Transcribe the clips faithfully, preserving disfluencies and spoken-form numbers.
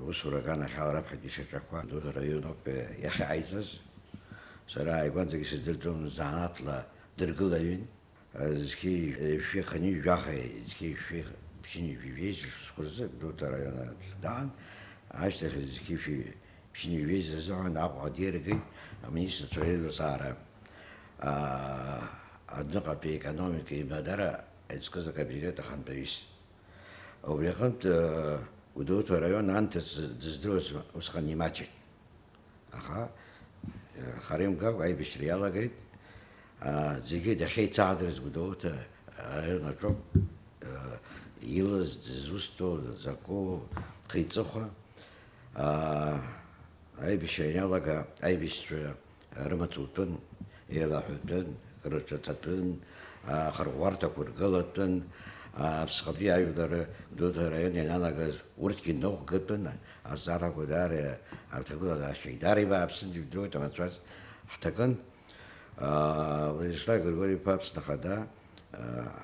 Усура аганахьала раԥхьатәи ишьаҿақәа Гәдоуҭа раион ауп иахьааиҵаз. Сара ааигәанӡагьы сыздырӡом, занааҭла дыргылаҩын. Зқьи жәшәи хынҩажәи жәаха, зқьи жәшәи ԥшьынҩажәи жәеиза шықәса рзы Гәдоуҭа араион аҿы даан, ашьҭахь зқьи жәшәи ԥшьынҩажәи жәеиза рзыҳәан Аҟәа диргеит аминистрцәа реилазаара, аа, адәныҟатәи аекономика имадара аизкыз акабинет ахантәаҩыс. Убри аҟынтә, э, Гәдоуҭа араион анҭыҵ дыздыруаз усҟан имаҷын. Аха, э, хара имгакәа аибашьра иалагеит. А, зегьы дахьеицаҳдырыз Гәдоуҭа араион аҿоуп, э, илаз, дызусҭоу, дзакәу, хи-ҵыхәа. А, аибашьра иалага аибашьцәа рымаҵ утәын, еилаҳәатәын, рҿаҵатәын, ахырӷәӷәарҭақәа ргылатәын, аԥсҟатәи ажәлар Гәдоуҭа араион ианалагаз урҭгьы ныҟәгатәын, азҵаарақәа даара, аҭагылазаашьагь даара ибааԥсын, ижәдыруеит, амацәаз ҳҭакын. Владислав Григорий-иԥа Аԥсны Ахада,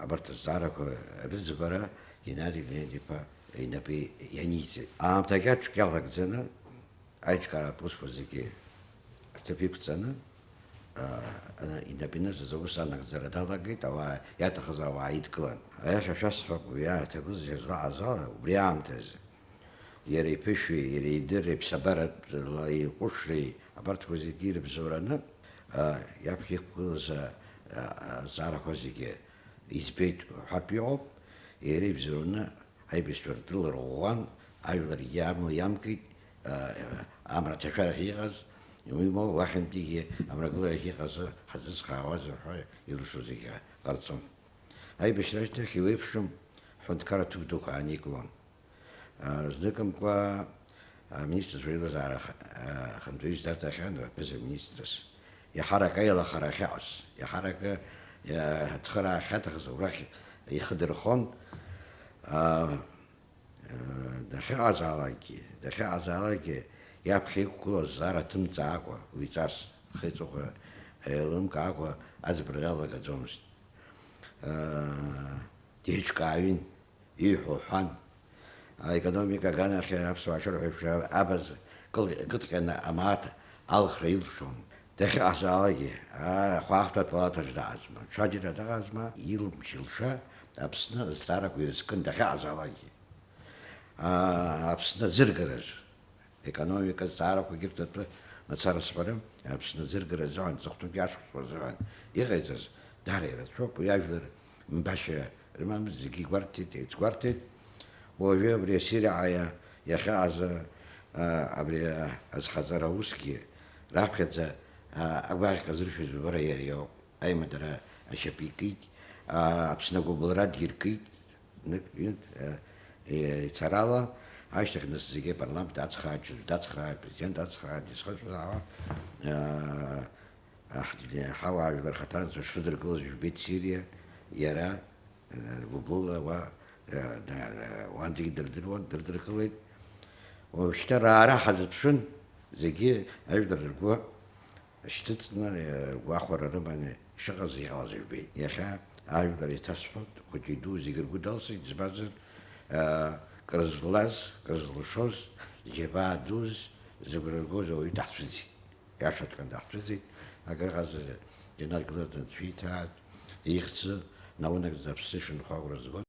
абарҭ азҵаарақәа рыӡбара Геннади Леонид-иԥа инапы ианиҵеит. Аамҭагьы аҽкьалагӡаны, аиҿкааратә усқәа зегьы аҭыԥ иқәҵаны, а, инапы инызыз аус анагӡара далагеит, ауаа иаҭахыз ауаа идкылан. Аиаша шәасҳәап, уи аҭагылазаашьа злаҟаз ала, убри аамҭазы иара иԥышәеи, иара идырреи, ԥсабаратәла иҟәышреи, абарҭқәа зегьы ирыбзоураны, а, иаԥхьа иқәгылаз, а, а, азҵаарақәа зегьы избеит ҳәатә иҟоуп, иара ибзоураны аибашьцәа рдәылырӷәӷәан, ажәларгьы амла иамкит, а, амра аҭашәарахь иҟаз, уимоу, уахьынтәигьы амрагыларахь иҟаз ҳазрыцхраауазар ҳәа илшоз зегьы ҟарҵон. Аибашьра ашьҭахь иуеиԥшым ҳҳәынҭқарра ҭыԥ дуқәа ааникылон. А, зныкымкәа аминистрцәа реилазаара ах-, а, ахантәаҩыс дарҭахьан, аԥыза-министрс. Иаҳарак аилахара ахьыҟаз, иаҳаракы, а, ацхыраара ахьаҭахыз убрахь ихы дырхон. А, а, дахьыҟазаалакгьы, дахьыҟазаалакгьы иаԥхьа иқәгылоу азҵаара ҭымҵаакәа, уи ҵас, хеиҵыхәа еилымкаакәа аӡбара далагаӡомызт. А, деиҿкааҩын. Ииҳәо ҳәан. Аекономика аганахьы аԥсуаа шырҳәо еиԥш, абаз кыл-, кыдҟьаны амааҭ алхра илшон. Дахьыҟазаалакгьы, аа, ахәаахәҭратә палатаҿ дыҟазма, ҽаџьара дыҟазма, илымч-илша Аԥсны азҵаарақәа ирызкын дахьыҟазаалакгьы. Аа, Аԥсны аӡыргаразы. Економика азҵаарақәагьы рҭатәы мацара сҳәарым, Аԥсны аӡыргара азыҳәан, ҵыхәтәантәи ашықәсқәа рзыҳәан иҟаиҵаз даара ирацәоуп, уи ажәлар мбашьа рымамызт, зегьы игәарҭеит, еицгәарҭеит. Уажәы абри асириаҟа иа-, иахьыҟаз, а, абри, а, азхаҵара усгьы раԥхьаӡа, а, агәаӷьк азыршәыз убра иара иоуп. Аимадара ашьапы икит, а, Аԥсны агәыбылра диркит, нык-ҩынтә, э, э, ицарала, ашьҭахь нас зегьы апарламент ацхрааит, џьара дацхрааит, апрезидент ацхрааит, изхысҳәаауа, э, аҳ-, ҳауаажәлар рхаҭарнакцәа шрыдыркылаз жәбеит Сириа, иара, э, гәыблыла уа, э, да-, уанӡагьы дырдыруан, дырдыркылеит. Уажәшьҭа раара ҳазыԥшын, зегьы ажәлар ргәы шьҭыҵны, э, гәахәара рыманы ишыҟаз иҟалаз жәбеит. Иахьа ажәлар еиҭасҳәоит, хәыҷи дуу зегьы ргәы далсит, избанзар, э, крызлаз, крызылшоз, џьабаа дуз, зыгәра ргоз ауаҩы даҳцәыӡит. Иашаҵәҟьаны даҳцәыӡит, акыр ҟазара, Џьанар Гылаӡа дшәиҭааит, ихьӡы наунагӡа аԥсы шынхо агәра зго,